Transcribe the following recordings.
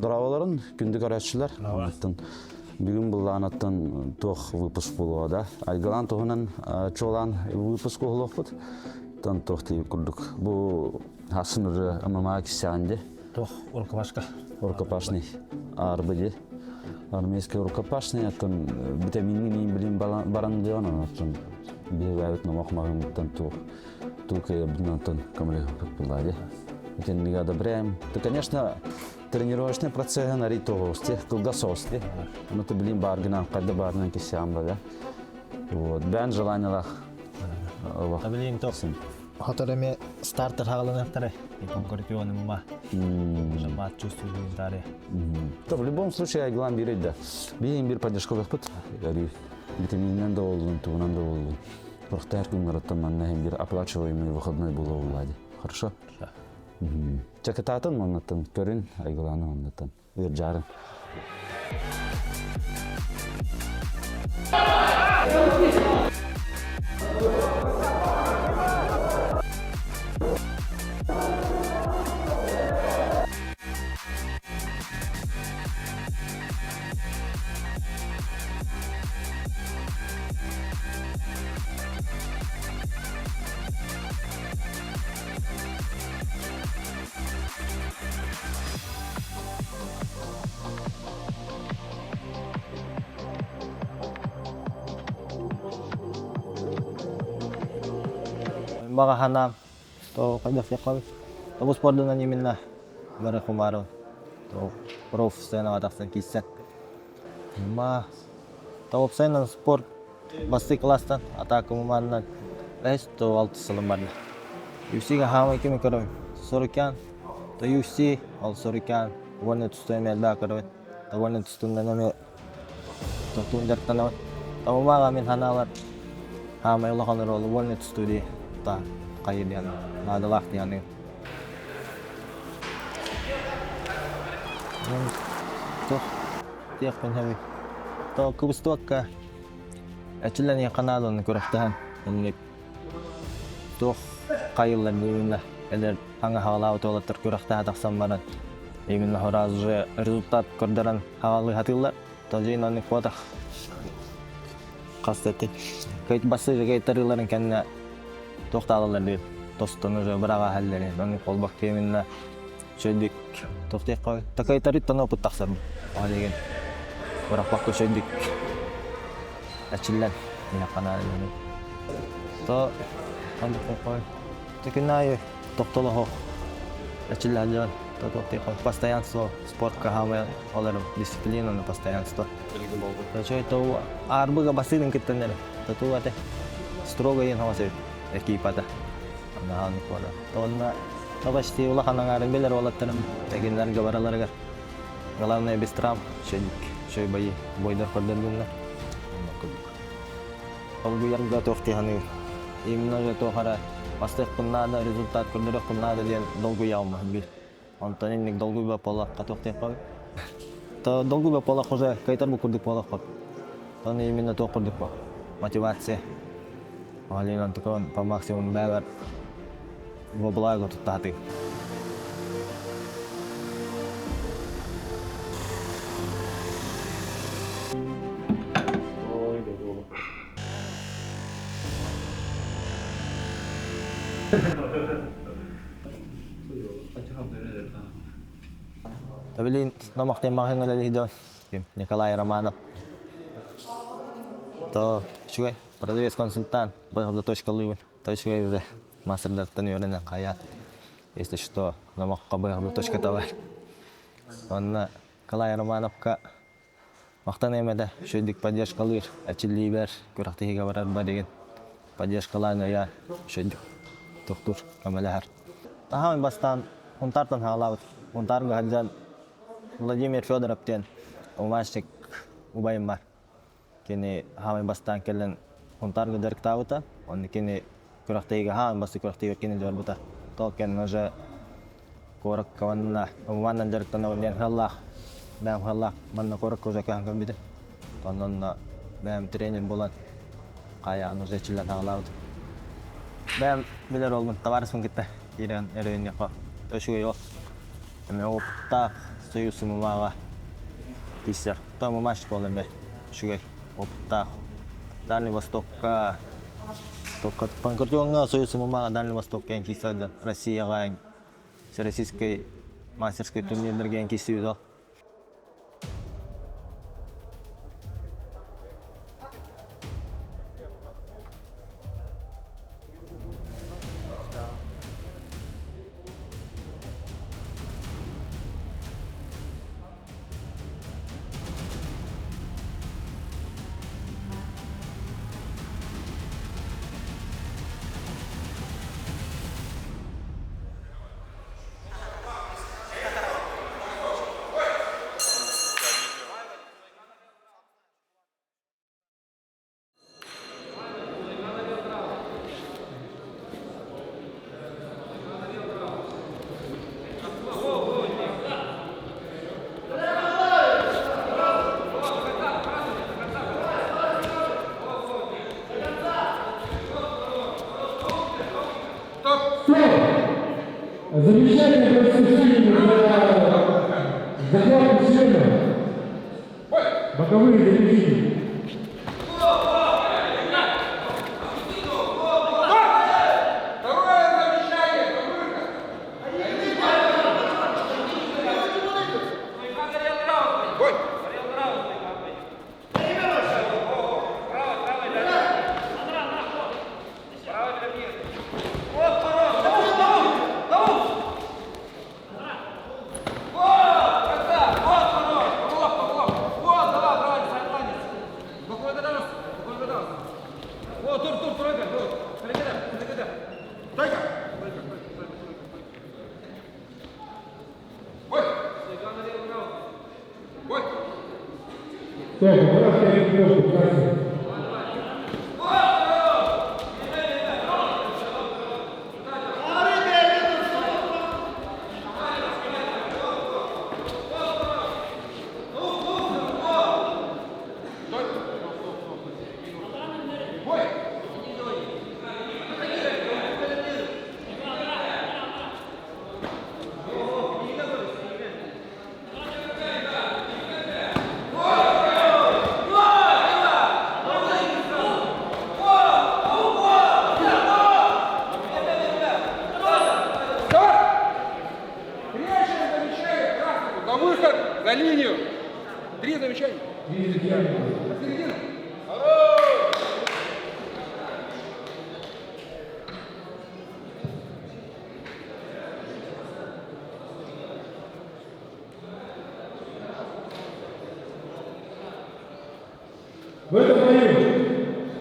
Дорооболорун, күндү көрөөччүлэр. Онтон бүгүн былаанаттан туох выпуск буолуо да. Айгылаан туһунан чуолаан выпуск уһулуохпут. Тон туох тиийбит курдук. Бу хасын уже ММА киссэҕин ди. Туох рукопашка. Рукопашный. Арбы ди. Армейский рукопашный оттон витаминни билин баран дион оттон биһигэбит номох маҕыҥыттан туох туукайабытынан көмөлөһүппүт буолла ди. Итиннигэ одобряем. То, конечно, тренировочный процесс ари тоҕус кылгас соҕус ти. Ну, ты блин бааргынан, хайда баарынан киссэҕин бада. Вот, бээн желаниялаах. Блин, то Хотор эми стартер хагаланыахтары. Конкурентионумма. Мат чувствую таре. То в любом случае айгылан бир да. Биин бир поддержкалыхпыт. Витаминнен да болдун, тугунан да болдун. Прохтар күнгөрөттөн манна хем бир оплачиваемый выходной була уллади. Хорошо? Чакытаатын маннаттан көрүн, айгыланы маннаттан. Ыырдьаарын. Баҕа санаам то хайдах диэххэ бу спордунан именно бары кумаарым то проф сценаҕа тахсан киирсэн ма то уопсайынан спорт бастыы класстан атака мумарынан бэһис то алтыс сылым барда. UFC-га хаамай кими көрөбүн? Сорукян, то UFC, ол Сорукян уонна тустуу эмиэ элбэх көрөбүн. Уонна тустуунан эмиэ тустуун дьарыктанабын. Табымаҕа мин санаабар хаамай улахан оруолу уонна тустуу дии та хайыр диэн наадалаах диэн Туох диэхпин сөбүй? То кыбыстыбакка Эчиллэн ханааланы күрэхтэһэн инник туох хайыллар именно элэр хаҥа хаалаабыт уолаттар күрэхтэһэ тахсан баран именно сразу же результат көрдөрөн хаалыы хатыыллар. Тоже оннук буотах хас да бастыыр кыайтарыыларын кэннэ туох таалалар диир тостон уже быраҕа иһэллэрин оннук буолбакка именно Үчүгэйдик туох диэххэ такайтарыттан опыт тахсар. Ол деген бырахпакка үчүгэйдик эрчиллэн диэххэ наада. То ханнык күн аайы тохтолоһо эрчиллэн дьон то туох диэххэ постоянство спортка хаамай олорум дисциплина постоянство. Үчүгэй то арбыга басыырын кыттан эрэ тату ате строго диэн хаҥас эбит экипата. Наһаа буолар. Уонна почти улахан аҥаарын билэр уолаттарым эгиннэргэ бараларыгар. Главное без травм, шөйдүк, шөй бои, бойдар көрдөрдүннэр. Курдук. Долгуйарга туох дии Именно же туох эрэ бастыахпын наада, результат көрдөрүөхпүн наада диэн долгуйаҕым бил. Онтон инник долгуйбат буоллахха туох диэххэ То долгуйбат буоллах уже кайтар бу курдук буоллахха. Оны именно туох курдук бу. Мотивация. Алина Антон по максимуму бэбэр во благо туттаатыы. Билин номохтен маҕаһыыҥҥа үлэлиһи Николай Романов. То үчүгэй продавец-консультант быһылда точкалыыбын. То үчүгэй уже мастердартан үөрэнэн хайаат. Если что, номоххо быһылда точка табар. Онно Николай Романовка махтаныам этэ. Үчүгэйдик поддержкалыыр, эрчиллиибэр, күрэхтэһиигэ барарбар деген поддержкалаан ыйа үчүгэйдик тохтуур, көмөлөһөр. Аһаан бастаан Хунтаартан хаалаабыт. Хунтаарга сылдьан Владимир Федоров диэн умааччык убайым бар. Кини хаамай бастаан кэлэн Хунтаарга дьарыктаабыта. Онно кини күрэхтэһиигэ хаан бастакы күрэхтэһиигэ кини дьарбыта. Тол кэннэ уже куоракка уонна умааннан дьарыктанабын диэн сыаллаах, бэйэм сыаллаах манна куоракка уже көһөн кэлбитим. Онон бэйэм тренер буолан хайаан уже эрчиллэн саҕалаабытым. Бэйэм билэр уолбун табаарыспын кытта киирэн өрөйүннэххэ үчүгэй уол. Эмиэ опыттаах. Союз ММА-ҕа киирсэр. То ММА школа эмэ үчүгэй, опыттаах. Дальний Востокка Панкратионҥа Союз ММА Дальний Востокка киирсэр Россияҕа Всероссийскай мастерской турнирдарга киирсибит Замечательное произведение для захвата члена. Боковые заряжения. Стоп, поправьте ориентировку, красный. На выход, за линию. Три замечания. Середина. В этом бою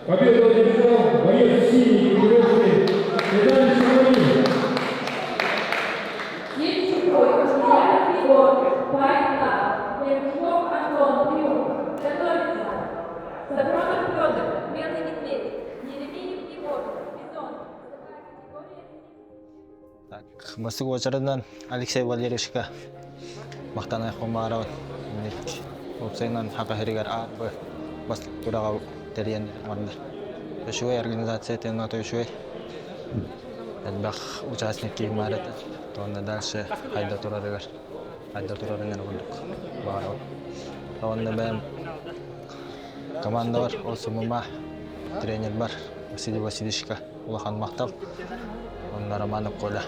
победу одержал боец синей группировки Виталий Шаманин. Следующий бой Ульянов Егор, Файт Левушов Антон, Триумф. Готовиться. Сафронов Федор, Белый Медведь. Еремеев Егор, Бизон. Весовая категория Так, бастакы уочаратынан Алексей Валерьевичка махтана Хомарова уопсайынан Саха сиригэр АРБ бастакы күрэҕи тэрийэн оҥордо. Үчүгэй организация тыына үчүгэй. Элбэх участник киһи баар этэ. Уонна дальше хайда турарыгар хайда турарын эрэ курдук баҕарабын. Уонна бэйэм командабар ол СММА тренербар Василий Васильевичка улахан махтал. Уонна Романов Коля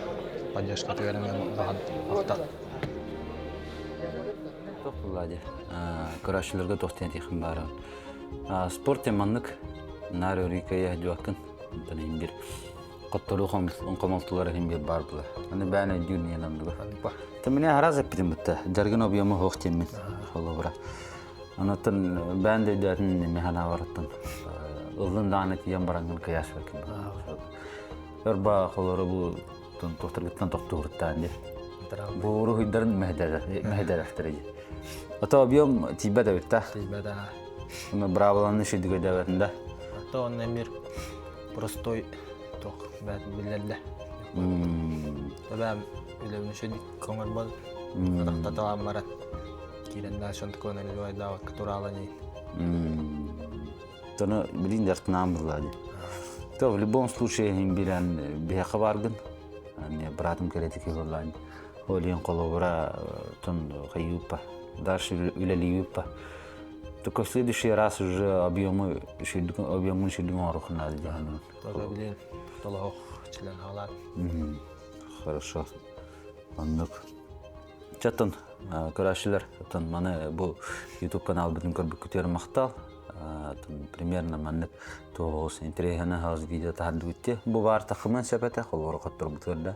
поддержкатыгар эмиэ улахан махтал. Туох буолла дии көрөөччүлэргэ туох диэн этиэххин баарабын. Спорт диэн маннык наар өрүү кыайа сылдьыбаккын. Онтон иһин биир хотторуу хомолтулар иһин биир баар буолар. Аны бэйэн өйдүүр ниэн оннуга. Тымыне араас эппитим бытта. Жаргын объема суох диэммин холобура. Онуттан бэйэн да өйдөөтүн эмиэ санаабарыттан ыллын даҕаны тиийэн бараҥҥын кыйаасыбаккын. Ырба холору бу тохторгуттан тохтууртаан дии. Бу уруһуйдарын мэһэдэлэхтэрэ дии. Ото объем тиийбэт эбит да. Тиийбэт аа. Уну брабланы шүйдүгө дэбэтин да. Ото онно эмир простой туох бэт биллэрдэ. Тэбэм үлэбин шүйдүк көҥөр бол. Атахтаталаан баран киирэн дальше онтукуна илуайдаабакка тураалан Тону билин дартынаан булла ди. То в любом случае билен биһэхэ баргын. Братым кэлэтики боллаан. Ол иһин холобура тон хайыыппа, дальше үлэлиибиппа. Только в следующий раз уже объемы объемын шүрдүк оҥоруохун наада дии Тоже билин толоох член хаалаат. Хорошо. Оннук. Чаттан көрөөччүлэр, оттон маны бу YouTube каналбытын көрбүккүтүгэр махтал. Примерно маннык туоҕус интэриэһинэй хаус видео таһардыбытте. Бу баар тахыман сөп этэ, холуора хотторбутугар да.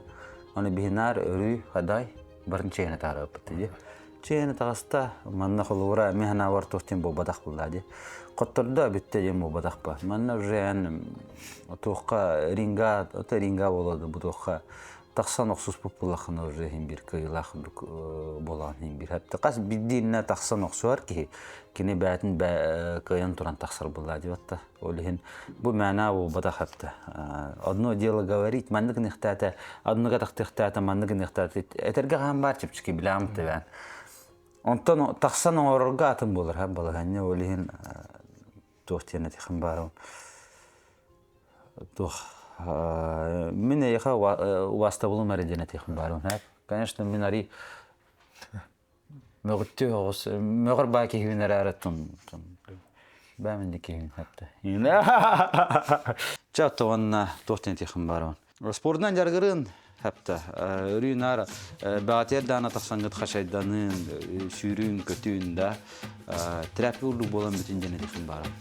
Аны биһинаар өрүү хадай барын чэйэни таарыппыт дии. Чэйэни таҕыста, манна холуора эмиэ ханаабар туох диэн буолбатах булла дии. Хоттордо бүттэ диэн буолбатах ба. Манна уже эн туохха ринга, ото ринга буолады бу туохха тахсан охсуспут буоллаххына уже иһин биир кыайыылаах курдук буолаҕын иһин биир хапта хас биирдииннэ тахсан охсуһар киһи кини бээтин кыайан туран тахсар буоллаа диэбэтта ол иһин бу мээнэ буолбатах хапта одно дело говорить маннык гыныахтаата однуга тахтыахтаата маннык гыныахтаата этэргэ хаан баар чэпчэки билэҕим тэбээн онтон тахсан оҥорорго атын буолар балаһанньа ол иһин туох диэн этиэххин баарым Туох мин эйиэхэ убаастабылым эрэ диэн этиэхпин баарым. Конечно, мин арый мөҕүттүү оҕус мөҕөр баа киһибин эрээри тун бээмин киһибин хатта. Чэ оттон туох диэн этиэхпин баарым. Спордунан дьарыгырын хапта. Өрүү наар бэҕэтиэр даана тахсаҥҥыт хачайданын, сүүрүүн, көтүүн да тряпки курдук буолан бүтүн диэн этиэхпин баарым.